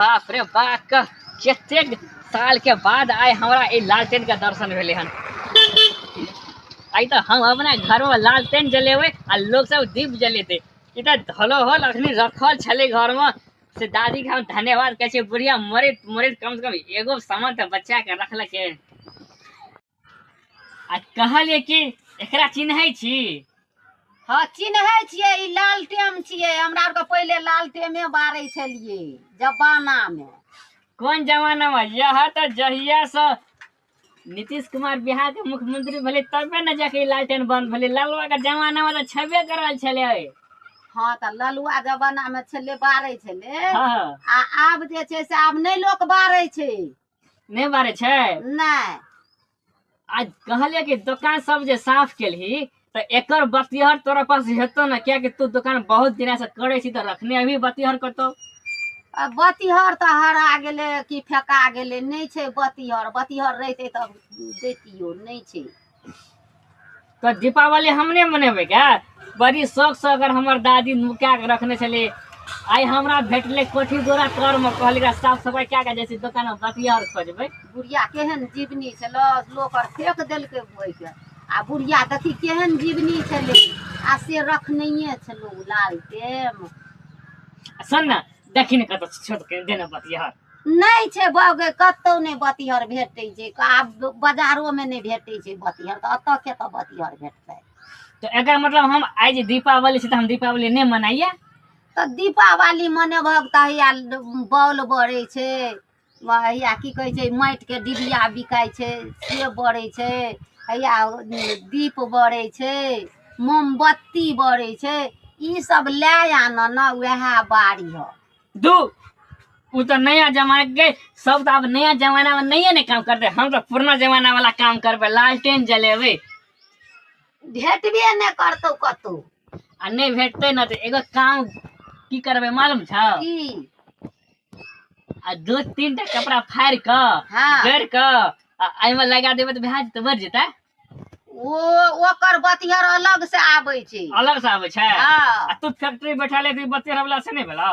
बाप रे बाप, कतेक साल के बाद आइ हमरा ई लालटेन के दर्शन भेलै हन। आइ तऽ हम अपना घर में लालटेन जलेबै आ लोग सब दीप जलेतै। ई तऽ धरोहर अखनी रखल छलै घर में, से दादी के हम धन्यवाद कहै छियै। बुढ़िया मरैत मरैत कम से कम एगो सामान तऽ बचा के रखलकै। आ कहलियै कि एकरा चिन्है छी? हँ, चिन्है छियै, ई लालटेम छियै। हमरा आरके पहिले लालटेमे बारै छलियै जमानामे। कोन जमानामे? यह तऽ जहियासँ नीतीश कुमार बिहार के मुख्यमंत्री भेलै तबे ने जाके ई लालटेन बंद भेलै। लालुआ के जमानामे तऽ छेबे करल छलै। हँ, तऽ ललुआ जमानामे छलै, बारै छलै। आ आब जे छै से आब नहि लोक बारै छै। नहि बारै छै? नहि। आ कहलियै कि दोकान सब जे साफ केलही तऽ एकर बतिहर तोरा पास हेतौ ने? कियाकि तू दोकान बहुत दिना से करै छी तऽ रखने अभी बतिहर कतौ? आ बतिहर तऽ हरा गेलै कि फेका गेलै, नहि छै बतिहर। बतिहर रहितै तब दैतियो, नहि छै। तऽ दीपावली हम नहि मनेबै क्या? बड़ी शौक से अगर हमर दादी नुका के रखने छलै, आइ हमरा भेटलै कोठी गोरा तर मे। कहलियै एकरा साफ सफाइ कए के जाइ छी दोकान मे बतिहर खोजबै। बुढ़िया केहन जीवनी छलै, लोक आर फेक देलकै बोइके। आ बुढ़िया देखी केहन जीवनी छलै, आ से रखनैये छलौ लालटेम। सुन ने, देखी ने कतौ छोट के देने बतिहर। नहि छै बौगे, कतौ नहि बतिहर भेटै छै। आब बाजारोमे नहि भेटै छै बतिहर, तऽ एतऽ केतऽ बतिहर भेटतै? तऽ एकर मतलब हम आइ जे दीपावली छै तऽ हम दीपावली नहि मनाइए? तऽ दीपावली मनेबहक तऽ हैया बॉल बरै छै, हैया की कहै छै, माटिके डिबिया बिकाइ छै से बरै छै, हैया दीप बरै छै, मोमबत्ती बरै छै। ई सब लए आनऽ ने, उएह बारिह। दू ओ तऽ नया जमाना के सब तऽ आब नया जमाना में नहिये ने काम करते, हम तऽ पुरना जमाना वाला काम करबै, लालटेन जलेबै। भेटबे नहि करतौ कतौ। आ नहि भेटतै ने तऽ एगो काम की करबै मालूम छौ? की? आ दू तीन टा कपड़ा फाड़ि कऽ गड़ि कऽ आ एहिमे लगा देबै तऽ भए जेतै, बढ़ि जेतै। ओ ओकर बतिहर अलग से आबै छै। अलग से आबै छै? हँ। आ तू फैक्ट्री बैठा ले बतिहर वाला से नहि भेलौ?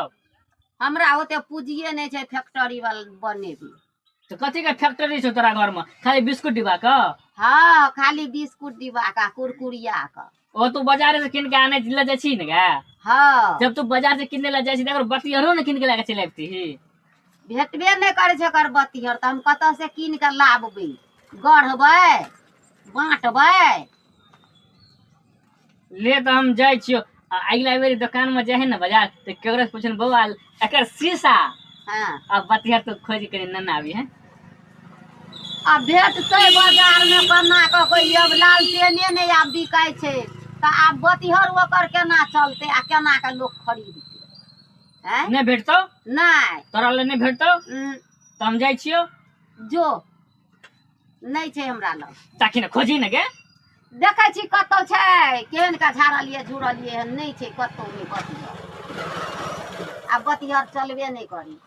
हमरा ओते पूंजिये नहि छै फैक्ट्री वाला बनेबै। तऽ कथी के फैक्ट्री छौ तोरा घर में? खाली बिस्कुट डिब्बा के? हँ, खाली बिस्कुट डिब्बा के, कुरकुरिया के। ओ तू बाजार से कीन के आने ले जाइ छी ने गे? हँ। जब तू बाजार से किने ले जाइ छी तऽ बतिहरो ने कीन के लए के चलि अबतीही? भेटबे नहि करै छै एकर बतिहर, तऽ हम कतऽ से कीन के लाबबै, गढ़बै, बाँटबै? ले तऽ हम जाइ छियौ। आ अगिला बेर दोकान में जाइ है ने बाजार तऽ केकरो से पूछन, बौआ एकर शीशा आ बतिहर तो खोज के नन्ना आबी है। आ भेटतै बाजार में केना कऽ कोइ? अब लालटेने नहि आब बिकाइ छै तऽ आब बतिहर ओकर केना चलतै आ केना कऽ लोक खरीदतै? आँय? नहि भेटतौ? नहि। तोरा लए नहि भेटतौ? तऽ हम जाइ छियौ। जो, नहि छै हमरा लग। ताकि ने खोजी ने गे। देखै छी कतौ छै, केहन के झाड़लियै झुरलियै हन, नहि छै कतौ नहि बतिहर। आब बतिहर चलबे नहि करी।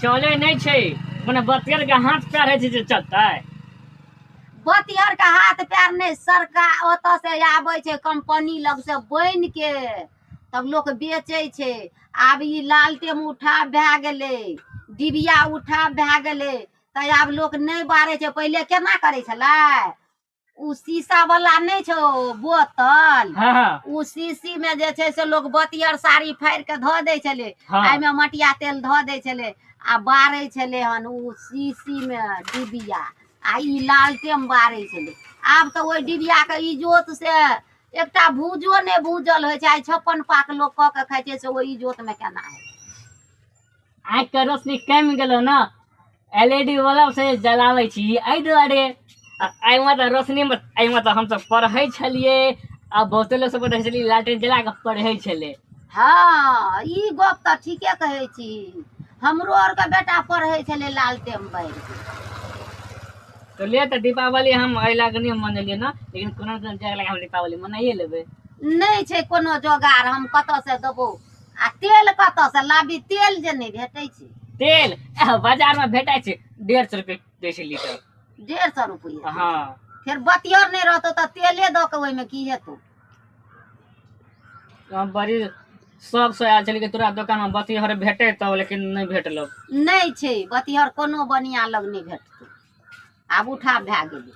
चले नहि छै मने बतिहर के हाथ पैर होइ छै जे चलतै? बतिहर के हाथ पैर नहि, सरकार ओतऽ से आबै छै कंपनी लग से बनि के, तब लोक बेचै छै। आब ई लालटेम उठाव भए गेलै, डिबिया उठाव भए गेलै, तऽ आब लोक नहि बारै छै। पहिले केना करै छलै? ओ शीशा वाला नहि छौ बोतल? हँ। ओ शीशी में जे छै से लोक बतियर साड़ी फाड़ि के धऽ दै छलै। एहिमे मटिया तेल धऽ दै छलै आ बारै छलै हन ओ शीशी मे डिबिया, आ ई लालटेम बारै छलै। आब तऽ ओहि डिबिया के इजोत से एकटा भूजो नहि भूजल होइ छै। आइ 56 पाक लोक कऽ के खाइ छै, से ओहि इजोत मे केना हेतै? आँखि के रोशनी कमि गेलो ने, एलईडी बल्ब से जलाबै छी एहि दुआरे। आ एहिमे तऽ रोशनी मे एहिमे तऽ हमसब पढ़ै छलियै, आ बहुते लोक सबके देखै छलियै लालटेन जला कऽ पढ़ै छलै। हँ, ई गप तऽ ठीके कहै छी। हमरो आरके बेटा पढ़ै छलै लालटेम बारि के। तऽ ले तऽ दीपावली हम एहि लए कऽ नहि मनेलियै ने, लेकिन कोनो कोनो जगह लए हम दीपावली मनाइए लेबै। नहि छै कोनो जोगाड़, हम कतऽ से देबौ? आ तेल कतऽ से लाबी? तेल जे नहि भेटै छै। तेल बाजार मे भेटै छै, 150 रुपए दै छै लीटर। 150 रुपैआ? हँ। फेर बतियर नहि रहतौ तऽ तेले दऽ के ओहिमे की हेतौ? हम बड़ी सबसँ आयल छलै कि तोरा दोकानमे बतिहर भेटेतौ, लेकिन नहि भेटलौ। नहि छै बतिहर, कोनो बनिया लग नहि भेटतै। आब उठा भए गेलै,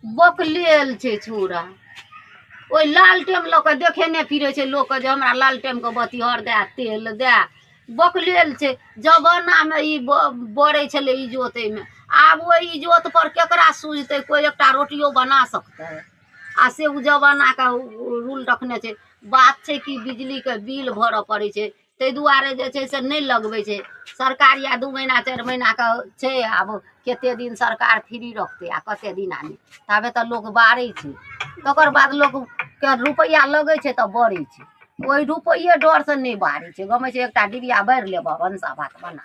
बकलेल छै छौड़ा। ओहि लालटेम लऽ कऽ देखेने फिरै छै लोकके जे हमरा लालटेमके बतिहर दए, तेल दए। बकलेल छै। जमानामे ई बरै छलै इजोत, एहिमे आब ओहि इजोत पर केकरा सुझतै? कोइ एकटा रोटियो बना सकतै? आ से ओ जमानाके रूल रखने छै। बात छै कि बिजलीके बिल भरऽ पड़ै छै, ताहि दुआरे जे छै से नहि लगबै छै सरकार। या 2 महीना 4 महीनाके छै, आब कते दिन सरकार फ्री रखतै आ कते दिन आने, ताबे तऽ लोक बारै छै। तकर बाद लोकके रुपैआ लगै छै तऽ बरै छै। ओहि रुपैए डरसँ नहि बारै छै, गमै छै एकटा डिबिया बारि लेबह, भनसा भात बना।